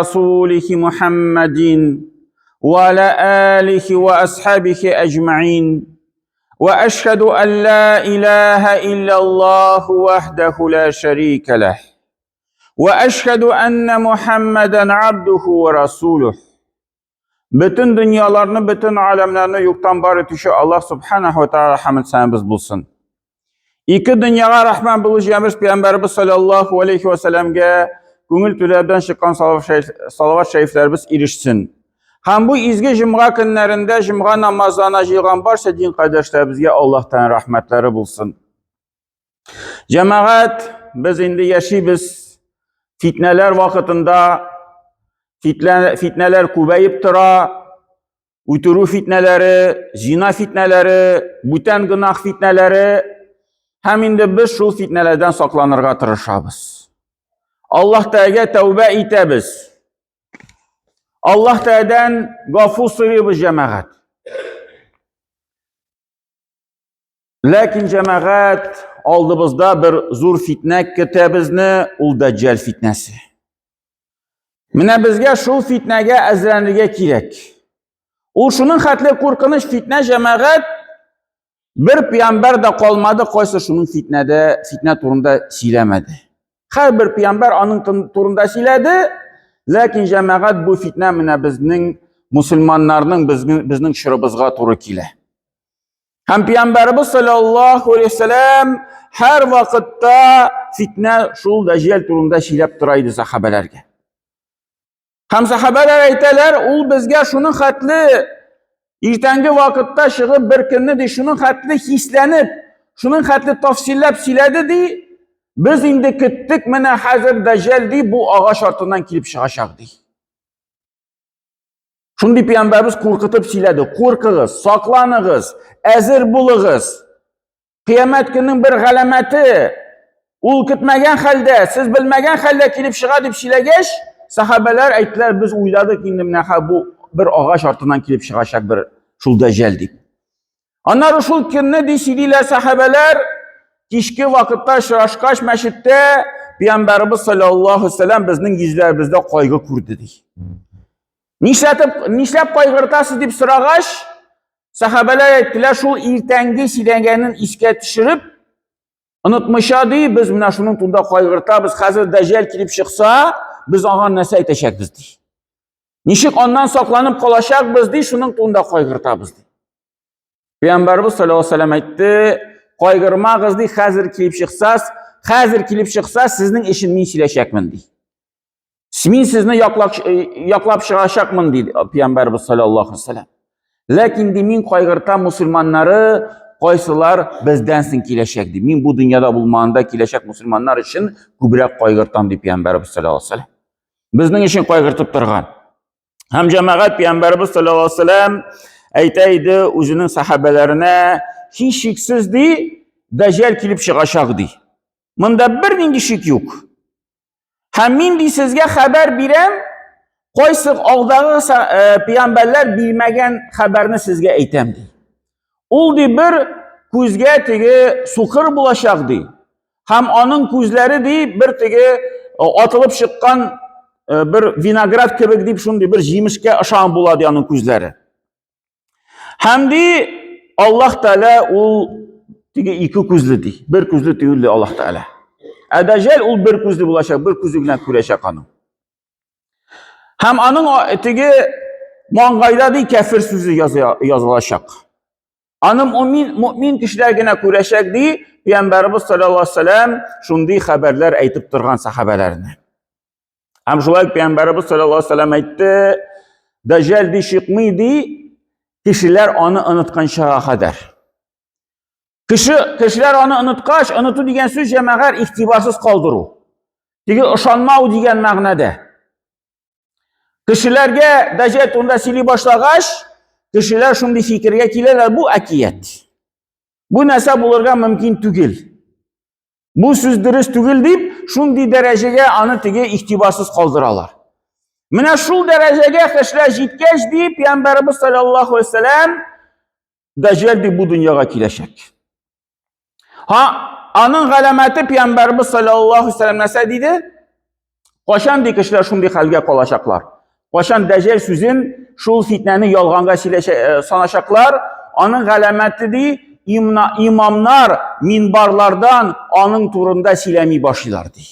رسوله محمد وعلى آله وأصحابه أجمعين وأشهد أن لا إله إلا الله وحده لا شريك له وأشهد أن محمدا عبده ورسوله. Бөтен дөньяларны, бөтен аләмнәрне юктан бар итүче Аллаһ субханаһу ва тааля хәмд сәнәбез булсын. Ике дөньяга рәхмәт булу җәмеш пәйгамбәребез саллаллаһу алейхи ва сәлләмгә күңел түләрдән чыккан салават шәрифләребез ирешсен. Һәм бу изге җомга көннәрендә җомга намазына җыелган барча дин кардәшләребезгә Аллаһтан рәхмәтләре булсын. Җәмәгать, без инде яшибез фитнәләр вакытында, фитнәләр күбәеп тора, үтерү фитнәләре, зина фитнәләре, бүтән гөнаһ фитнәләре, һәм инде без шул фитнәләрдән сакланырга тырышабыз. Аллаһ Тәгаләгә тәүбә итәбез. Аллаһ Тәгаләдән гафу сорыйбыз, җәмәгать. Ләкин җәмәгать алдыбызда бер зур фитнә көтә безне, ул Дәҗҗал фитнәсе. Менә безгә шул фитнәгә әзерләнергә кирәк. Ул шуның хәтле куркыныч фитнә җәмәгать, бер пиямбәр дә калмады, кайсы шуның фитнәдә, фитнә турында сөйләмәде. Һәрбер пиямбәр аның турында сөйләде, ләкин җәмәгать бу фитнә менә безнең мусульманнарның безнең, безнең чорыбызга туры килә. Һәм пәйгамбәребез саллаллаһу алейһи вәсәләм һәр вакытта фитнә шул дәҗҗал турында сөйләп тора иде сахабәләргә. Һәм сахабәләр әйтәләр, ул безгә шуның хәтле иртәнге вакытта чыгып бер көнне ди, шуның хәтле хисләнеп, шуның хәтле тафсилләп сөйләде ди, без инде көттек, менә хәзер дәҗҗал ди, бу агач артыннан килеп чыгачак ди. Шундый пәйгамбәребез куркытып сөйләде. Куркыгыз, сакланыгыз, әзер булыгыз. Кыямәт көненең бер галәмәте ул көтмәгән хәлдә, сез белмәгән хәлдә килеп чыга дип сөйләгәч, сахабәләр әйттеләр, без уйладык инде менә бу бер агач артыннан килеп чыгачак бер шул дәҗҗал дип. Аннары шул көнне ди сөйлиләр сахабәләр, кичке вакытта очрашкач мәчеттә Пәйгамбәребез саллаллаһу алейһи вәсәлләм безнең йөзләребездә кайгы күрде ди. Нишләтеп, нишләп кайгыртасыз дип сорагач, сахабәләр әйттеләр, шул иртәнге сөйләгәнен искә төшереп, онытмыйча ди, без менә шуның турында кайгыртабыз. Хәзер Дәҗҗал килеп чыкса, без аңа нәрсә әйтәчәкбез ди. Ничек аннан сакланып калачакбыз ди, шуның турында кайгыртабыз ди. Пәйгамбәрбез саллаллаһу алейһи вәсәлләм әйтте, кайгырмагыз ди, хәзер килеп чыкса, хәзер килеп чыкса, сезнең өчен мин сөйләшәкмен ди. Мин сезне яклап, яклап чыгачакмын ди Пәйгамбәрбез саллаллаһу алейһи вәсәлләм. Ләкин ди мин кайгыртам мусульманнары, кайсылар бездән соң киләчәк ди. Мин бу дөньяда булмаганда киләчәк мусульманнар өчен күбрәк кайгыртам ди Пәйгамбәрбез саллаллаһу алейһи вәсәлләм. Безнең өчен кайгыртып торган. Һәм җәмәгать пәйгамбәребез саллаллаһу алейһи вәсәлләм әйтә иде үзенең сахабәләренә, һичшиксез ди, Дәҗҗал килеп чыгачак ди. Монда бернинди шик юк. Һәм мин ди сезгә хәбәр бирәм, кайсы алдагы э, пәйгамбәрләр бирмәгән хәбәрне сезгә әйтәм ди. Ул ди бер күзгә теге сукыр булачак ди. Һәм аның күзләре ди бер теге э, атылып чыккан э, бер виноград кебек дип шундый бер җимешкә ошаган була ди аның күзләре. Һәм ди Аллаһ Тәгалә ул теге ике күзле ди. Бер күзле түгел ди Аллаһ Тәгалә. Ә Дәҗҗал ул бер күзле булачак, бер күзе генә күрәчәк аның. Һәм аның теге маңгайда ди кәфер сүзе язылачак. Аны мөмин, мөмин кешеләр генә күрәчәк ди, Пәйгамбәребез саллаллаһу алейһи вәсәлләм шундый хәбәрләр әйтеп торган сахабәләренә. Һәм шулай Пәйгамбәребез саллаллаһу алейһи вәсәлләм әйтте, Дәҗҗал ди чыкмый ди, кешеләр аны онытканчага кадәр. Кеше, кешеләр аны оныткач, оныту дигән сүз җәмәгать игътибарсыз калдыру. Теге ышанмау дигән мәгънәдә. Кешеләргә Дәҗҗал турында сөйли башлагач, кешеләр шундый фикергә киләләр, бу әкият. Бу нәрсә булырга мөмкин түгел. Бу сүз дөрес түгел дип, шундый дәрәҗәгә аны теге игътибарсыз калдыралар. Менә шул дәрәҗәгә кешеләр җиткәч, ди Пәйгамбәребез саллаллаһу алейһи вәсәләм, Дәҗҗал ди бу дөньяга киләчәк. Ха, аның галәмәте Пәйгамбәребез саллаллаһу алейһи вәсәләм нәрсә диде? Кайчан ди кешеләр шундый хәлгә калачаклар? Кайчан Дәҗҗәл сүзен шул фитнәне ялганга э, саначаклар? Аның галәмәте ди, имамнар минбарлардан аның турында сөйләми башлыйлар ди.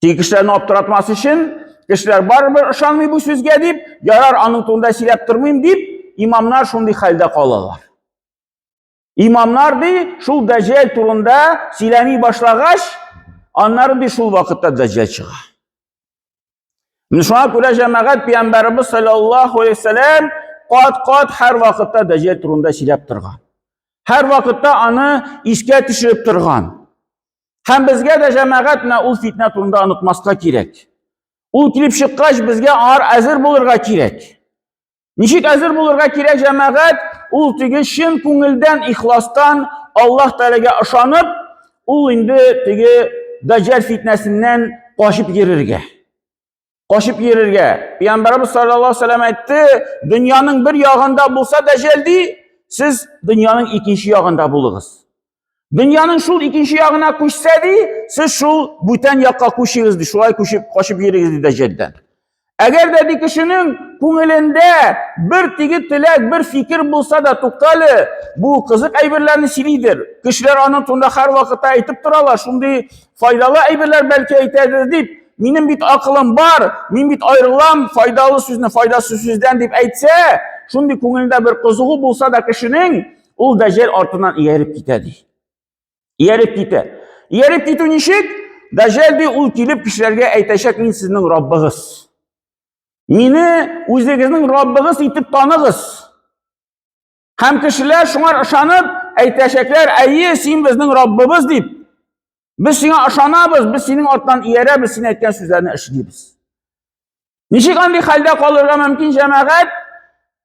Тик кешеләрне аптыратмас өчен, кешеләр барыбер ышанмый бу сүзгә дип, ярар аның турында сөйләп тормыйм дип, имамнар шундый хәлдә калалар. Имамнар ди, шул Дәҗҗәл турында сөйләми башлагач, аннары ди шул вакытта Дәҗҗәл чыга. Менә шуңа күрә җәмәгать пәйгамбәребез саллаллаһу алейһи вәсәләм кат-кат һәр вакытта Дәҗҗәл турында сөйләп торган. Һәр вакытта аны искә төшереп торган. Һәм безгә дә җәмәгать менә ул фитнә турында онытмаска кирәк. Ул килеп чыккач, безгә аңар әзер булырга кирәк. Ничек әзер булырга кирәк җәмәгать? Ул теге чын күңелдән, ихластан Аллаһ Тәгаләгә ышанып, ул инде теге Даҗҗал фитнәсеннән качып йөрергә. Качып йөрергә. Пәйгамбәрбез саллаллаһу алейһи вәсәлләм әйтте, дөньяның бер ягында булса Даҗҗал ди, сез дөньяның икенче ягында булыгыз. Дөньяның шул икенче ягына күчсә ди, сез шул бүтән якка күчегез ди, шулай күчеп качып йөрегез ди Дәҗҗалдән. Әгәр дә ди кешенең күңелендә бер теге теләк, бер фикер булса да, туктале, бу кызык әйберләрне сөйлидер. Кешеләр аның турында һәр вакытта әйтеп торалар, шундый файдалы әйберләр бәлки әйтәдер дип, минем бит акылым бар, мин бит аерылам файдалы сүзне файдасыз сүздән дип әйтсә, шундый күңелендә бер кызыгу булса да кешенең, Ул Дәҗҗәл артыннан ияреп китә ди. Ияреп китә. Ияреп китү ничек? Дәҗҗәл ди, ул килеп кешеләргә әйтәчәк, мин сезнең Раббыгыз. Мине үзегезнең Раббыгыз итеп таныгыз. Һәм кешеләр шуңар ышанып әйтәчәкләр, әйе, син безнең Раббыбыз дип. Без сиңа ышанабыз, без синең арттан иярәбез, син әйткән сүзләрне эшлибез. Ничек андый хәлдә калырга мөмкин җәмәгать?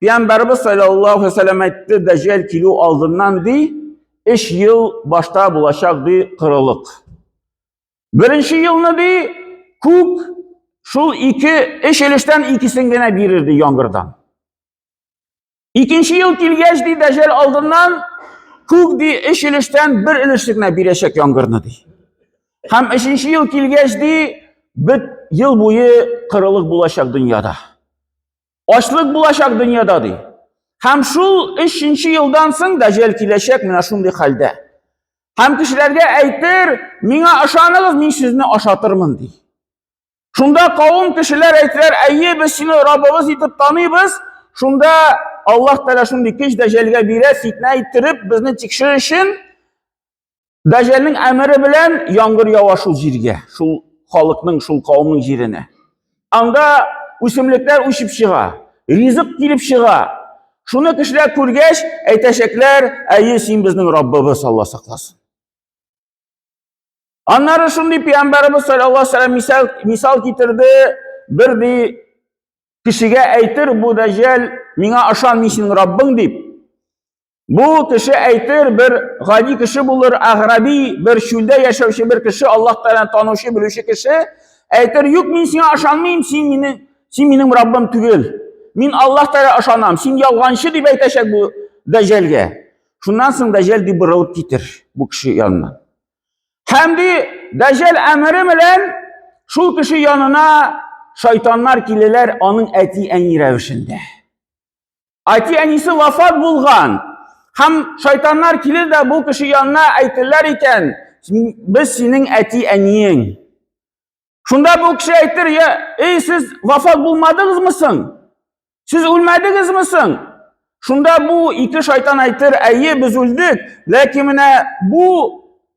Пәйгамбәрбез саллаллаһу алейһи вәсәлләм әйтте, Дәҗҗал килү алдыннан ди, 3 ел башта булачак ди кырылык. Беренче елны ди, күк шул ике, өч өлештән икесен генә бирер ди яңгырдан. Икенче ел килгәч, ди, Дәҗҗал алдыннан күк, ди, өч өлештән бер өлешне генә бирәчәк яңгырны, ди. Һәм өченче ел килгәч, ди, бит ел буе кырылык булачак дөньяда. Ачлык булачак дөньяда, ди. Һәм шул өченче елдан соң Дәҗҗал киләчәк менә шундый хәлдә. Һәм кешеләргә әйтер, миңа ышаныгыз, мин сезне ашатырмын, ди. Шунда кавым кешеләр әйтәләр, әйе, без сине Раббыбыз итеп таныйбыз. Шунда Аллаһ Тәгалә шундый көч Дәҗҗалгә бирә, фитнә иттереп, безне тикшерер өчен Дәҗҗалнең әмере белән яңгыр ява шул җиргә, шул халыкның, шул кавымның җиренә. Анда үсемлекләр үсеп чыга, ризык килеп чыга. Шуны кешеләр күргәч, әйтәчәкләр, әйе, син безнең Раббыбыз, Алла сакласын. Аннары шундый пәйгамбәребез саллаллаһу алейһи вәсәлләм мисал, мисал китерде, бер ди кешегә әйтер бу дәҗҗал, миңа ышан, мин синең Раббың дип. Бу кеше әйтер, бер гади кеше булыр, аграби, бер чүлдә яшәүче бер кеше, Аллаһ Тәгаләне танучы, белүче кеше, әйтер, юк, мин сиңа ышанмыйм, син мине, син минем Раббым түгел. Мин Аллаһ Тәгалә ышанам, син ялганчы дип әйтәчәк бу дәҗҗалгә. Шуннан соң дәҗҗал дип борылып китер бу кеше янына. Һәм ди, Дәҗҗал әмере белән шул кеше янына шайтаннар киләләр аның әти-әни рәвешендә. Әти-әнисе вафат булган. Һәм шайтаннар килер дә бу кеше янына әйтерләр икән, без синең әти-әниең. Шунда бу кеше әйтер, я, эй, сез вафат булмадыгызмы соң? Сез үлмәдегезме соң? Шунда бу ике шайтан әйтер, әйе, без үлдек, ләкин менә бу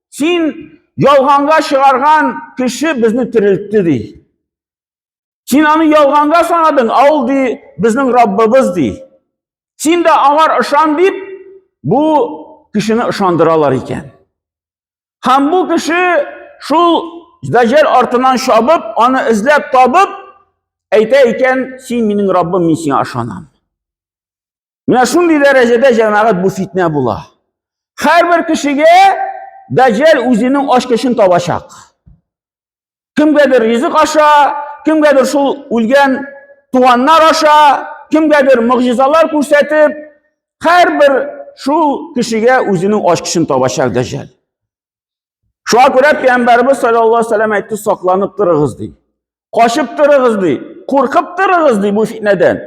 син ялганга чыгарган кеше безне терелтте ди. Син аны ялганга санадың, ә ул ди, безнең Раббыбыз ди. Син дә аңар ышан дип, бу кешене ышандыралар икән. Һәм бу кеше шул Дәҗҗал артыннан чабып, аны эзләп табып, әйтә икән, син минем Раббым, мин сиңа ышанам. Менә шундый дәрәҗәдә җәмәгать бу фитнә була. Һәрбер кешегә Дәҗҗал үзенең ачкычын табачак. Кемгәдер ризык аша, кемгәдер шул үлгән туганнар аша, кемгәдер могҗизалар күрсәтеп, һәрбер шул кешегә үзенең ачкычын табачак Дәҗҗал. Шуңа күрә Пәйгамбәрбез саллаллаһу алейһи вәсәлләм әйтте, сакланып торыгыз ди. Качып торыгыз ди, куркып торыгыз ди бу фитнәдән.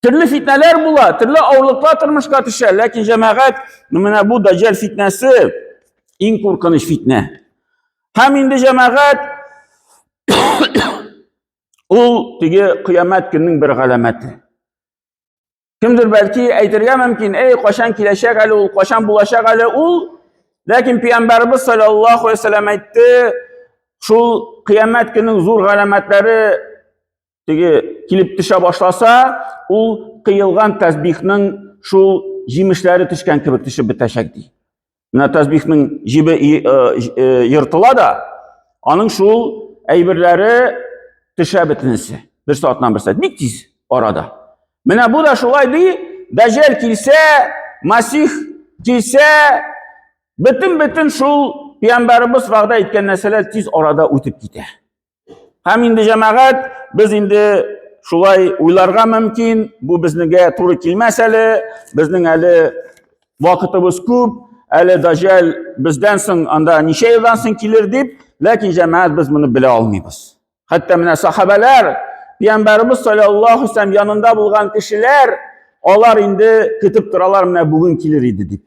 Төрле фитнәләр була, төрле авырлыклар тормышка төшә, ләкин җәмәгать, менә бу Даҗҗал фитнәсе иң куркыныч фитнә. Һәм инде җәмәгать ул теге кыямәт көннең бер галәмәте. Кемдер бәлки әйтергә мөмкин, эй, кайчан киләчәк әле ул, кайчан булачак әле ул? Ләкин пәйгамбәрбез саллаллаһу алейһи вәсәлләм әйтте, шул кыямәт көннең зур галәмәтләре теге килеп төшә башласа, ул кыелган тәсбихның шул җимешләре төшкән кебек төшеп бетәчәк ди. Менә тәсбихның җибе ертыла да, аның шул әйберләре төшә бөтенесе. Бер сәгатьтән бер сәгать, бик тиз арада. Менә бу да шулай ди, Дәҗҗал килсә, Масих килсә, бөтен-бөтен шул пәйгамбәребез вәгъдә иткән нәрсәләр тиз арада үтеп китә. Һәм инде җәмәгать, без инде шулай уйларга мөмкин, бу безнегә туры килмәс әле, безнең әле вакытыбыз күп, әле Даҗҗал бездән соң анда ничә елдан соң килер дип, ләкин җәмәгать без моны белә алмыйбыз. Хәтта менә сахабәләр, пәйгамбәребез саллаллаһу алейһи янында булган кешеләр, алар инде көтеп торалар, менә бүген килер иде дип.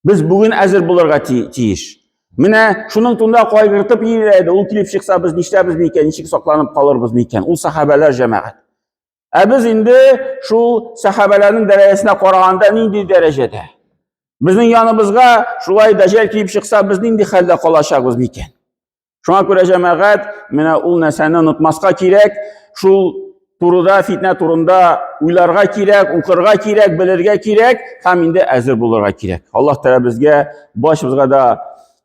Без бүген әзер булырга тиеш. Менә шуның турында кайгыртып йөриләр иде. Ул килеп чыкса, без нишләрбез микән, ничек сакланып калырбыз микән? Ул сахабәләр җәмәгать. Ә без инде шул сахабәләрнең дәрәҗәсенә караганда нинди дәрәҗәдә? Безнең яныбызга шулай дәҗәл килеп чыкса, без нинди хәлдә калачакбыз микән? Шуңа күрә җәмәгать, менә ул нәрсәне онытмаска кирәк, шул турыда, фитнә турында уйларга кирәк, укырга кирәк, белергә кирәк һәм инде әзер булырга кирәк. Аллаһ Тәгалә безгә, барчыбызга да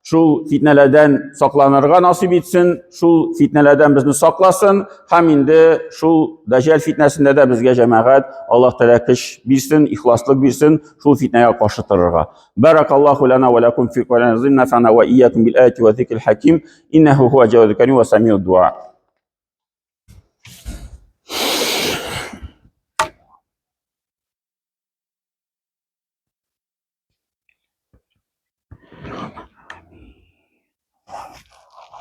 шул фитнәләрдән сакланырга насыйп итсен, шул фитнәләрдән безне сакласын һәм инде шул Дәҗҗал фитнәсендә дә безгә җәмәгать Аллаһ Тәгалә көч бирсен, ихласлык бирсен, шул фитнәгә каршы торырга. بارك الله لنا ولكم في قرآن العظيم، نفعنا وإياكم بالآية والذكر الحكيم، إنه هو جواد الكريم وسميع الدعاء.